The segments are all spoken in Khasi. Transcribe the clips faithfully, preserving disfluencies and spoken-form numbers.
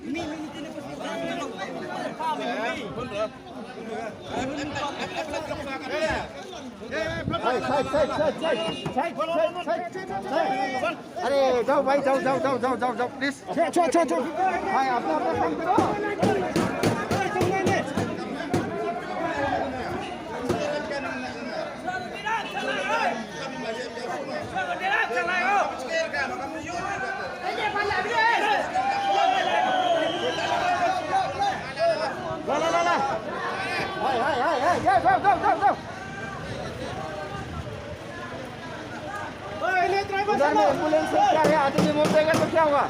Side, side, side, side, side, side, side. अरे जाओ भाई, जाओ, जाओ, जाओ, जाओ, जाओ, जाओ, प्लीज। छोड़, छोड़, छोड़, छोड़। भाई, अपना, अपना काम करो। ला, ला, ला, ला। हाय, हाय, हाय, हाय, जाओ, जाओ, जाओ, जाओ, जाओ। उधर में एम्बुलेंस है, क्या है? आदमी मर जाएगा तो क्या हुआ?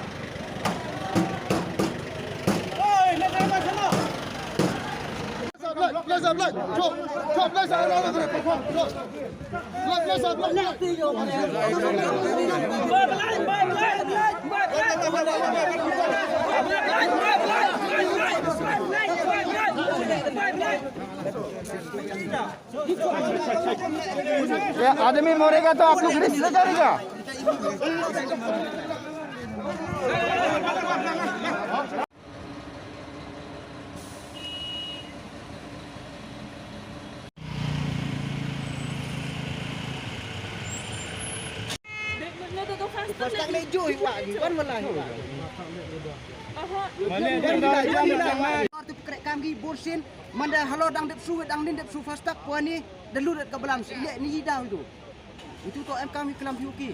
ये आदमी मरेगा तो आप लोग रिस्क ले जाएगा। First tak leh jui wak ni kan, walai. Ar tu krek kam ki bursin, manda halor dang dep su, dang nin dep su first tak puani, delu det ka balam si leh ni daw tu. Itu to em kam ki kelam piuki.